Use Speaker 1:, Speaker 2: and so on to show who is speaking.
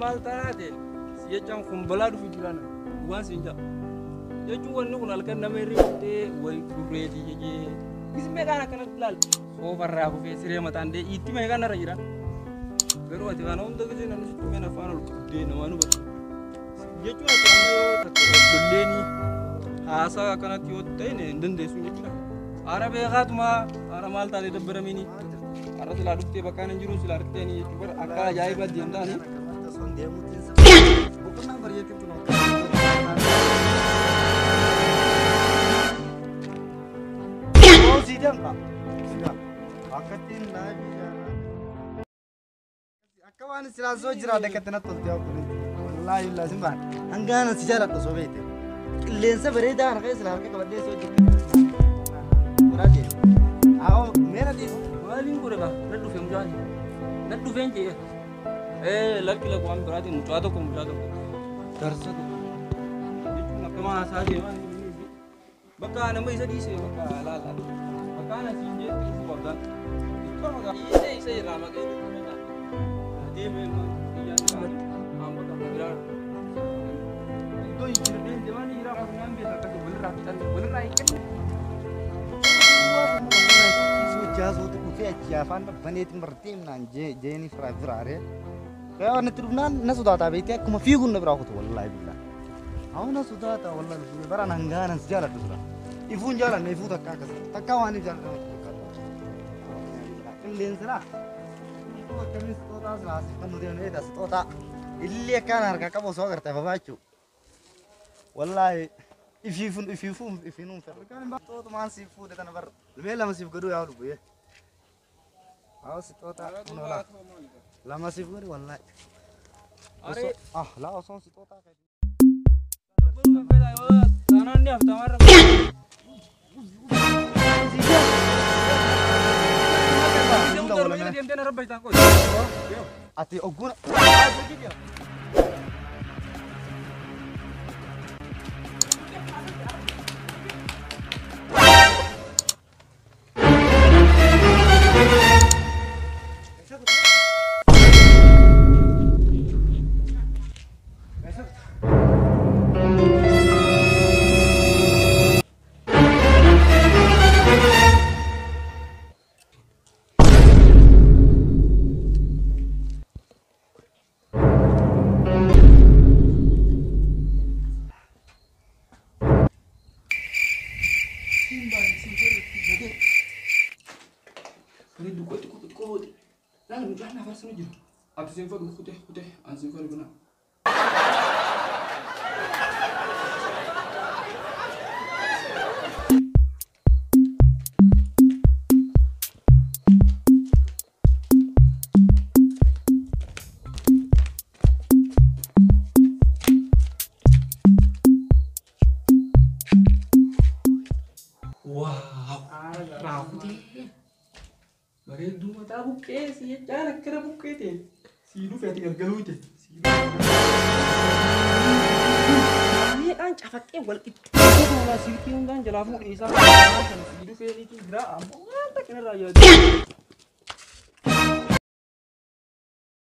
Speaker 1: Maal taate si jechaan kun balaa dhufu jiraan waan siin jaa. Jechuun wanni kun halkan nama irri kuttee wayi gurreetii jejee. Gis meeqaan akkanatti ilaal. Soofarraa kufee siree mataan dee itti meeqaan irra jira. Garuu ati kana hunda gisee namni sitti meen afaan ol qabdee namaa nu bata. Jechuun ati amma yoo takka lolleeni haasaa akkanatti yoo ta'e hin dandeessu jechuudha. Haara beekaatuma haara maal taatee dabbaramini. Haara silaa dhuftee bakkaan hin jiru silaa argiteeni jechuudha. Akka ajaa'ibaa deemtaani.
Speaker 2: Boqonnaan bareetiin kun akka waan silaa soo jiraate akkatti natti tolte yaa obboleetti. Wallaahi illaa sin baan hangaana si jaaladha osoo beekte. Qilleensa bareedaa kana keessa harka qabadhee soo jirti. Waraabee. Haa meera dhiisi.
Speaker 1: Maaliin godhe kaa? Na dhufe mucaan. Na dhufeen jee. Lakki lakki waan biraatiin mucaa tokko mucaa tokko. Darsa tokko. Jechuun akkama haasaa deemaa bakka nama isa dhiise bakka laala. Bakka ana siin jeetti dhufuu qabda. Xiqqoo dhiise isa irraa maqee deemee iyyaan amma bakka biraa. Iddoo jijjiirreen deemaa ni jira. Naan beeka akkasii walirraa fixan walirraa hiikan.
Speaker 2: Jaasootu dhufee achi afaan baneetiin barteemnaan jeeni firaa firaaree. Yaa natti dhufnaan na sodaataa beektee akkuma fiiguun na biraa kutu wallaahi billaa. Haa na sodaataa wallaahi lubbuu baraan hangaanan si jaaladhu sura. Ifuun jaalanne ifuu takka akkasii takka waan if jaaladhu natti fakkaata. Qilleensi laa. Akkamiin sixootaa silaa asii fannu deemnee beektaa sixootaa. Illee akkaan harkaa qabu osoo agartee afafaa jechuudha. Wallaahi ifiifuun ifiifuun ifiinuun fedha. Sixootumaan siif fuudhe tana barra. Mee lama siif godhuu yaa lubbuu. Haa sixootaa kun olaa. Lama siif godhi wallaahi.
Speaker 1: Aree.
Speaker 2: Ah laa osoon sixootaa kan.
Speaker 1: Taanaan ni haftamarra.
Speaker 2: Ati ogguun.
Speaker 1: Bareedduu mataa buqqee si jechaan akkana buqqee ta'e sii dhufe ati galgaluu ta'e sii dhufe. Meeqaan cafaqqee wal qixxeessuu silkii hundaan jalaa fuudhee isaa sii dhufee ni jira ammoo waan takka irraa yaadu.